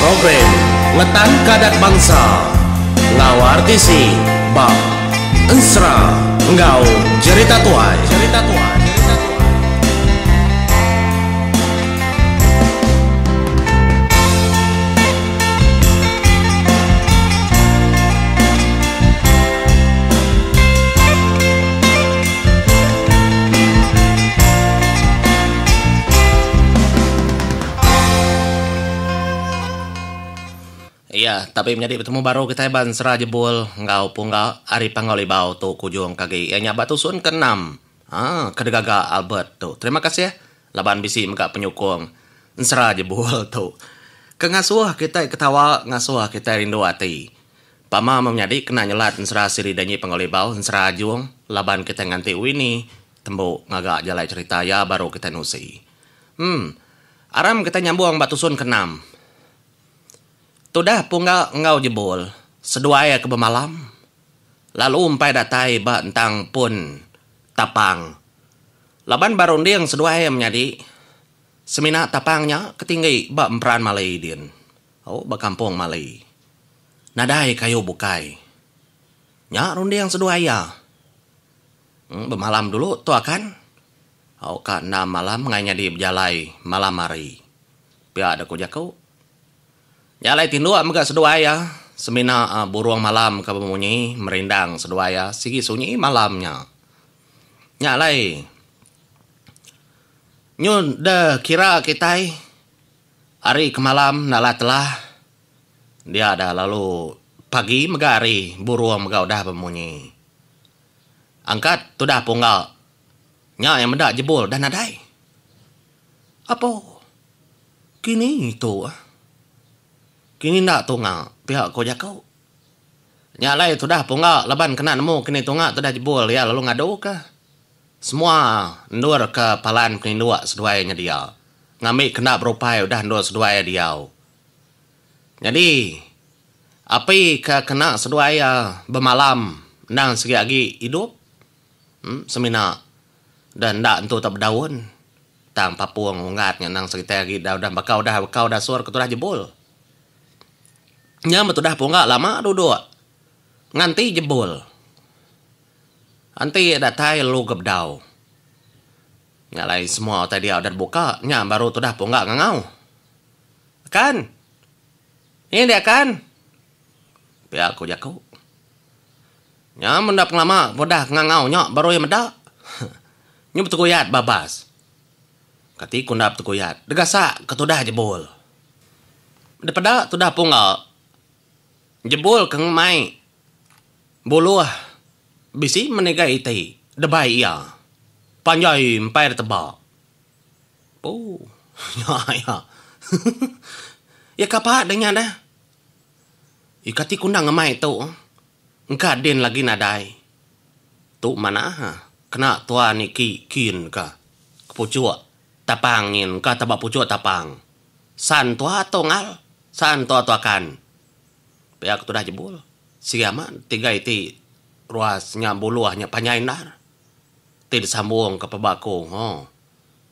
Program Ngetanka Adat Bansa enggau RTC ba Ensera enggau Jerita Tuai. Jerita Tuai. Iya, tapi menyadi betemu baru kitai ba ensera jebul enggau pungga ari Panggau Libau tu kujung ke agi iya nya ba tusun ke enam aaa ke digaga Albert tu. Terima kasih laban bisi mega penyukung ensera jebul tu ke ngasuh kitai ketawa ngasuh kitai rindu ati. Pama meh menyadi kena nyelat ensera siri Danyi Panggau Libau ensera Ajung laban kitai nganti Winnie tembu ngaga jalai cherita iya baru kitai nusi. Em. Aram kitai nyambung ba tusun ke enam. Tudah Pungga enggau Jebul seduai ke bemalam lalu empai datai ba entang pun tapang. Laban ba runding seduai menyadi semina tapang nya ke tinggi ba emperan mali din. Au ba kampung mali. Nadai kayu bukai. Nya runding seduai iya. Bemalam dulu tu akan. Au ka enda malam ngai nyadi bejalai malam hari. Pia da ku jaku. Nya alai tinduk mega seduai iya semina burung malam ke bemunyi merindang seduai iya sigi sunyi malam nya. Nya alai nyun de kira kitai hari ke malam enda lah telah dia da lalu pagi mega hari burung mega udah bemunyi. Angkat tudah pungga nya iya meda jebul dah nadai. Apo. Kini tu ah. Kini enda tunga pia ko jaku. Nya alai tudah pungga laban kena nemu kini tunga tudah jebul iya lalu ngadu ka semua endur ke palan peninduk seduai nyedia ngambi kena berupai udah endur seduai diau. Nyadi api ke kena seduai iya bemalam endang sigi agi idup em semina deh enda entu tau bedaun. Tang papung unggat nya endang sekitai agi da udah baka udah bekau dasur ke tudah jebul. Nya meh tudah pungga lama duduk nganti jebul. Enti datai lalu ga bedau. Nya alai semua utai dia udah dibuka nya baru tudah pungga ngangau. Akan. Ni dia akan. Pia ku jaku. Nya meh enda pengelama udah ngangau nya baru iya meda. Nyu beteguyat babas. Kati ku enda beteguyat, degasak ke tudah jebul. Depeda tudah pungga, jebul ke ngemai buluh bisi meniga iti debai iya. Panjai empai diteba. Puu nya iya. Iya kapa deh nya deh. Ih kati ku enda ngemai tu. Engka din lagi nadai. Tu manah kena tua niki kin ka ke puchuk tapang nyin engka taba puchuk tapang. San tua tu ngal, san tua tu akan. Pia ke tudah jebul. Sigi amat tiga iti ruas nya buluh nya panjai endar. Ti disambung ka peba aku ho.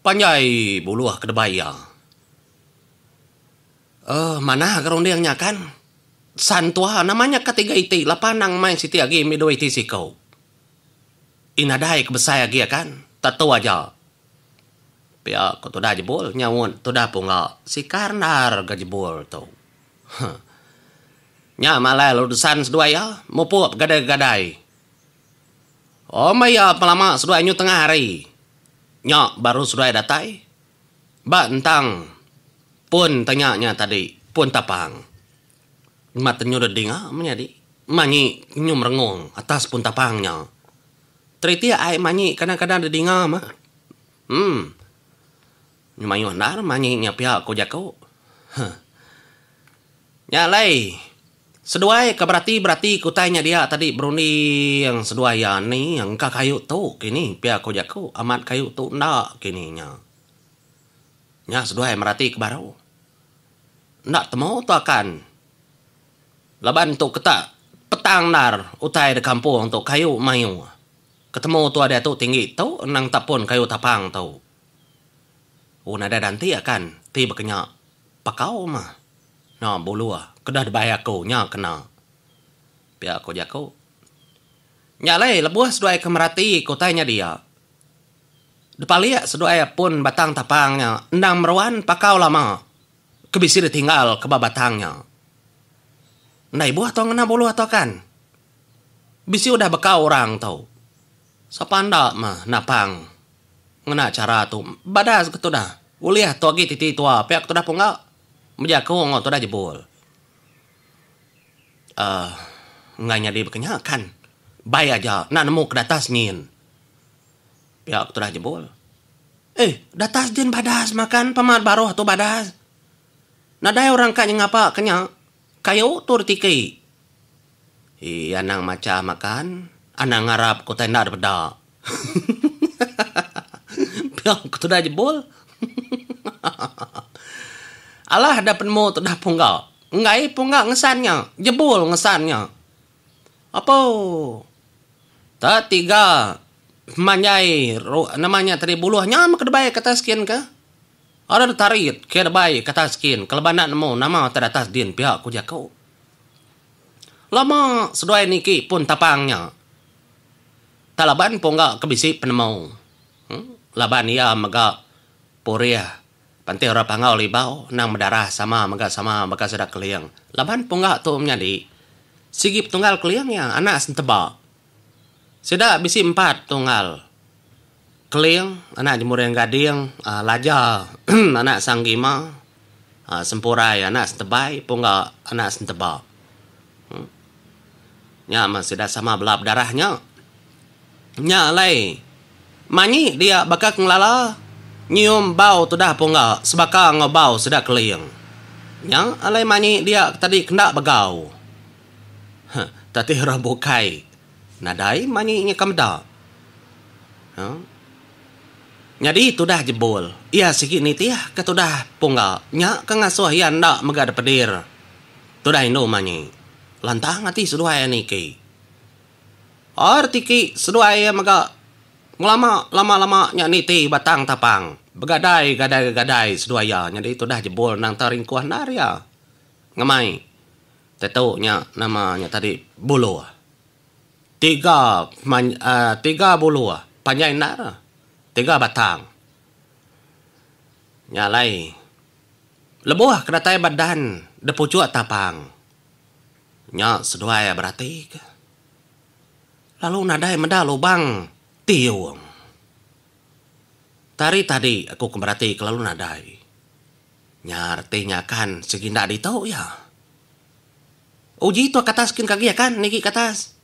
Panjai buluh ke debai iya. Uhh manah ga runding nya kan. San tua nama nya ka tiga iti lapa anang mai siti agi mih dua iti siko. Ih nadai ke besai agi akan tak tu aja. Pia ko tudah jebul nyaut tudah pungga sikar endar ga jebul tu. Huh. Nya malai lalu desan seduai iya mupuk begadai-gadai. Oh meh iya pelama seduai nyu tengah hari. Nya baru seduai datai ba entang Pun tanya nya tadi pun tapang. Mat tenyu deh dinga menyadi manyi nyu merengung atas pun tapang nya. Teritik ai manyi kadang-kadang deh dinga mah. Em. Nyu mayuh endar manyi nya pia ku jaku. Huh. Nya alai seduai ke berati-berati ke utai nya dia tadi berunding seduai iya ni engka kayu tu kini pia ku jaku amat kayu tu enda kini nya. Nya seduai merati ke baru. Enda temu tu akan. Laban tu ketak petang endar utai da kampung tu kayu mayuh. Ketemu tua diatu tinggi tu endang tak pun kayu tapang tu. Oh nadai danti akan ti baka nya pakau mah. Nya buluh ke dah dibai aku nya kena. Pia ku jaku. Nya alai lebuh seduai ke merati ke utai nya dia. Depalik seduai pun batang tapang nya endang meruan pakau lama ke bisi ditinggal ke ba batang nya. Enda ibuh tau ngena buluh tu akan. Bisi udah bekau orang tu. Sapa enda meh napang ngena chara tu badas ke tudah ulih tu agi titi tua pia ke tudah pungga bejaku enggau tudah jebul. Uhh enggai nyadi baka nya kan bai aja enda nemu ke datas nyin. Pia ke tudah jebul. Eh datas din badas makan pama baruh tu badas. Nadai orang ka nyengapa ke nya kayu tu ditiki. Hii anang macha makan, anang ngarap ke utai enda dipeda. Pia ku tudah jebul. Alah da penemu tudah pungga. Enggai pungga ngesan nya, jebul ngesan nya. Apo. Tetiga pemanjai nama nya tadi buluh nya meh ke debai ke atas kin ke. Ora ditarit ke debai ke atas kin keleban enda nemu nama utai datas din pia ku jaku. Lama seduai niki pun tapang nya. Tak laban pungga ke bisi penemu. Laban iya mega purih pantih orang Panggau Libau endang bedarah sama mega sama baka sida Keling. Laban pungga tu menyadi sigi petunggal Keling iya anak senteba. Sida bisi empat tunggal. Keling, anak Jemuring Gading, Laja, anak Sang Gima, Sempurai, anak Sentebai, Pungga, anak Senteba. Nya meh sida sama bela bedarah nya. Nya alai manyi dia baka ke ngelala nyium bau tudah Pungga sebaka enggau bau sida Keling. Nya alai manyi dia tadi kenda begau. Huh, tati orang bukai. Nadai manyi nya ka meda. Ha. Nyadi tudah jebul, iya sigi nitih ke tudah pungga nya ke ngasuh iya enda mega depedir. Tudah indu manyi. Lantang ati seduai iya niki. Or tiki seduai iya mega ngelama lama lama nya niti batang tapang. Begadai gadai gegadai seduai iya nyadi tudah jebul endang tau ringkuh endar iya. Ngemai. Tetu nya nama nya tadi buluh. Tiga tiga buluh panjai endar tiga batang. Nya alai lebuh ke datai ba dan da puchuk tapang nya seduai beratika lalu nadai meda lubang tiung. Tari tadi aku ke beratika lalu nadai. Nya reti nya akan sigi enda ditu iya. Uji tua ke atas kin ke agi akan niki ke atas.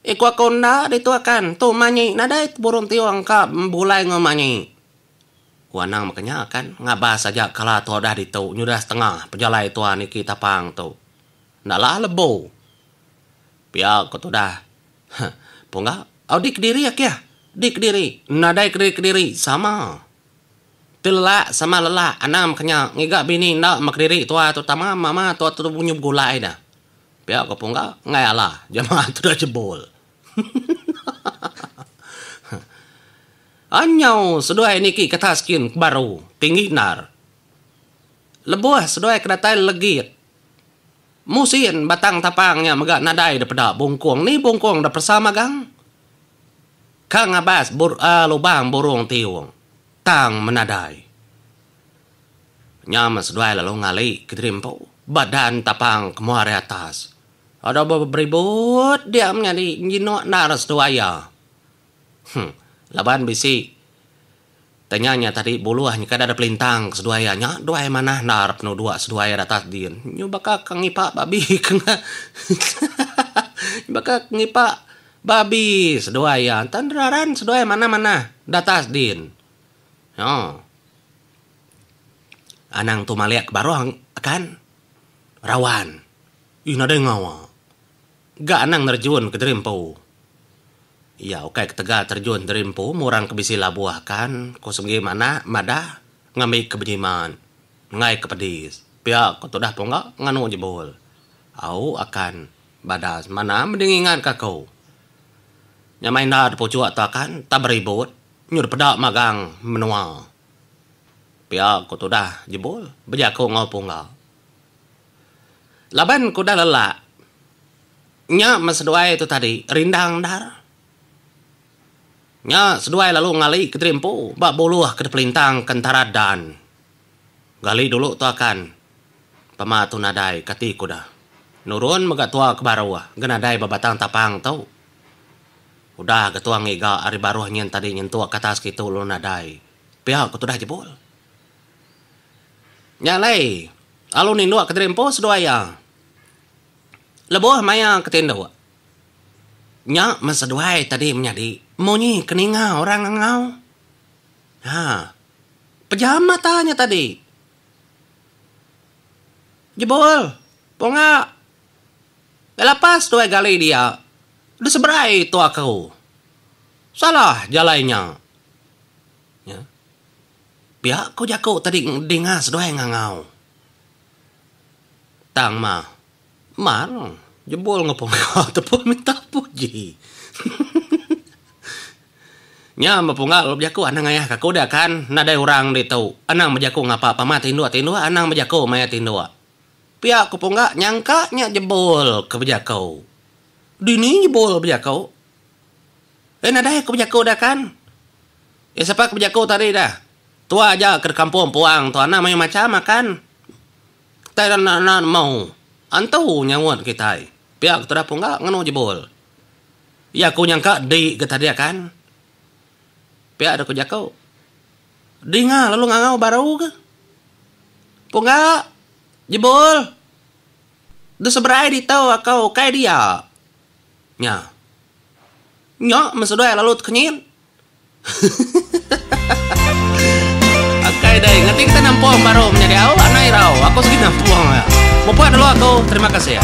Eh ku aku enda ditu akan tu manyi nadai burung tiong ka begulai enggau manyi. Ku anang meka nya akan ngabas aja kala tua udah ditu nyudah setengah pejalai tua niki tapang tu. Enda lah lebu. Pia ku tudah. Huh pungga au di kediri akih di kediri nadai kediri kediri sama. Ti lelak sama lelak anang meka nya ngiga bini enda meh kediri tua tu tama mama tua tu bunyu begulai dah. Pia ko pungga enggai alah jama tu dah jebul. Anyau seduai niki ke atas kin ke baru tinggi endar. Lebuh seduai ke datai legit musin batang tapang nya mega nadai da peda bungkung ni bungkung da peresa magang. Ka ngabas lubang burung tiung. Tang menadai. Nya meh seduai lalu ngali kediri empu ba dan tapang ke mua ari atas. Ada beribut dia menyadi njinuk endar seduai iya. Huh laban bisi tanya nya tadi buluh nyeka da pelintang ke seduai iya nya duai manah endar penuduk seduai iya datas din. Nyu baka ke ngipa babi ke baka ke ngipa Babi seduai iya enten deraran seduai manah-manah datas din. Nyo. Anang tu malik ke baruh akan rawan. Ih nadai ngawa. Ga anang nerjun ke diri empu. Iya ukai ketegal terjun diri empu murang ke bisi labuh akan ku segi manah madah ngambi ke bejimat enggai ke pedis. Pia ku tudah pungga nganu jebul. Au akan. Badas mana mending ingat ka aku. Nya mai enda dipuchuk tu akan tak beribut nyu dipeda magang menua. Pia ku tudah jebul bejaku enggau pungga. Laban ke udah lelak, nya meh seduai tu tadi rindang endar. Nya seduai lalu ngali kediri empu ba buluh ke dipelintang ke entara dan. Gali dulu tu akan. Pama tu nadai kati ku dah. Nurun mega tua ke baruh ga nadai ba batang tapang tu. Udah ga tua ngiga ari baruh nyin tadi nyentuk ke atas kitu lalu nadai. Pia ku tudah jebul. Nya alai lalu ninduk kediri empu seduai iya. Lebuh maya ke tinduk nya men seduai tadi menyadi munyi ke ninga orang ngangau. Ha. Pejam mata nya tadi. Jebul, Punga. Lepas tuai gali dia, di seberai tu aku. Salah jalai nya. Nya. Pia ku jaku tadi dinga seduai ngangau. Tang mah. Mar, jebul enggau Punga tepun minta puji. Nya meh Punga lalu bejaku anang ngayah ka aku dia kan, nadai orang ditu. Anang bejaku ngapa pama tinduk tinduk anang bejaku maya tinduk. Pia ku Pungga nyangka nya jebul ke bejaku. Dini jebul bejaku. Eh nadai aku bejaku dah kan. Eh sapa ke bejaku tadi dah. Tua aja ke kampung puang tu anang mayuh macham akan. Kitai enda enda nemu. Antu nyaut kitai. Pia ke tudah Pungga ngenu jebul. Iya aku nyangka di ke tadi akan. Pia deh ku jaku. Dinga lalu ngangau baru ke. Pungga, jebul. Deh seberai ditu aku ukai dia. Nya. Nya meh seduai lalu tekenyit. Akai deh, ngati kita nampung baru menyadi au anai irau. Aku sigi nampung. Mupuk dulu aku. Terima kasih.